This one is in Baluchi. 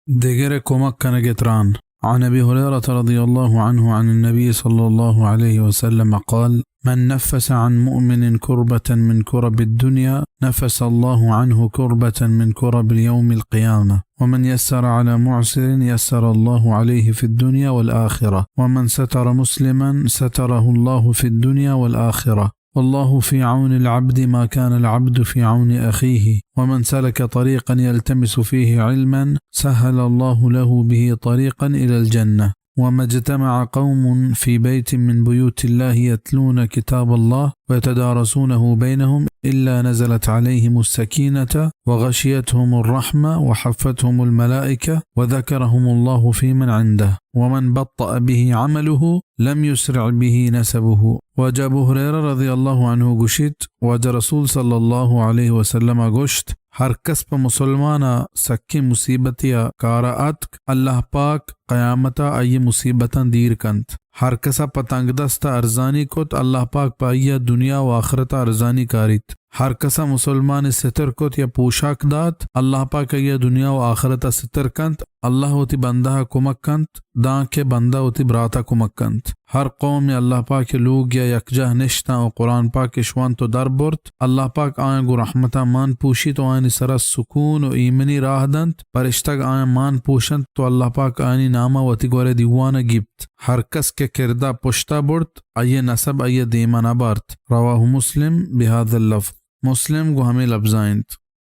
دگرے کمک کنگ ءِ تران۔ عن أبي هريرة رضي الله عنه عن النبي صلى الله عليه وسلم قال: من نفس عن مؤمن كربة من كرب الدنيا نفس الله عنه كربة من كرب يوم القيامة، ومن يسر على معسر يسر الله عليه في الدنيا والآخرة، ومن ستر مسلما ستره الله في الدنيا والآخرة، والله في عون العبد ما كان العبد في عون أخيه، ومن سلك طريقا يلتمس فيه علما سهل الله له به طريقا إلى الجنة، وما اجتمع قوم في بيت من بيوت الله يتلون كتاب الله ويتدارسونه بينهم إلا نزلت عليهم السكينة وغشيتهم الرحمة وحفتهم الملائكة وذكرهم الله فيمن عنده، ومن بطأ به عمله لم يسرع به نسبه۔ واجہ ابو ہریرہ رضی اللہ عنہ گوشیت، واجہ رسول صلی اللہ علیہ وسلم ءَ گوشت، ہر کس پہ مسلمان ءَ سکیں مصیبتے ءِ کار ءَ اتک، اللہ پاک قیامت ءَ آئی ءِ مصیبتاں دیر کنت۔ ہر کس ءَ پہ تنگ دست ءَ ارزانی کت، اللہ پاک پہ آئی ءَ دنیا و آخرت ءَ ارزانی کاریت۔ ہر کس ءَ مسلمان ءِ ستر کت یا پوشاک دات، اللہ پاک آئی ءَ دنیا و آخرت ءَ ستر کنت۔ اللہ وتی بندہ ءَ کمک کنت، دانکہ بندہ وتی برات ءَ کمک کنت۔ ہر قومے اللہ پاک ءِ لوگ یا یکجاہ نشتاں و قرآن پاک اش ونت و در برت، اللہ پاک آیاں گوں رحمت ءَ مان پوشیت و آیانی سرا سکون و ایمنی راہ دنت۔ پرشتگ آیاں مان پوشنت و اللہ پاک آیانی نام ءَ وتی گور ءِ دیوان ءَ گیپت۔ ہر کس کہ کرد ءَ پشت ءَ برت، آئی ءِ نسب آئی ءِ دیم ءَ نہ بارت۔ رواه مسلم بهذا اللفظ۔ مسلم گوں ہمے لبزاں انت۔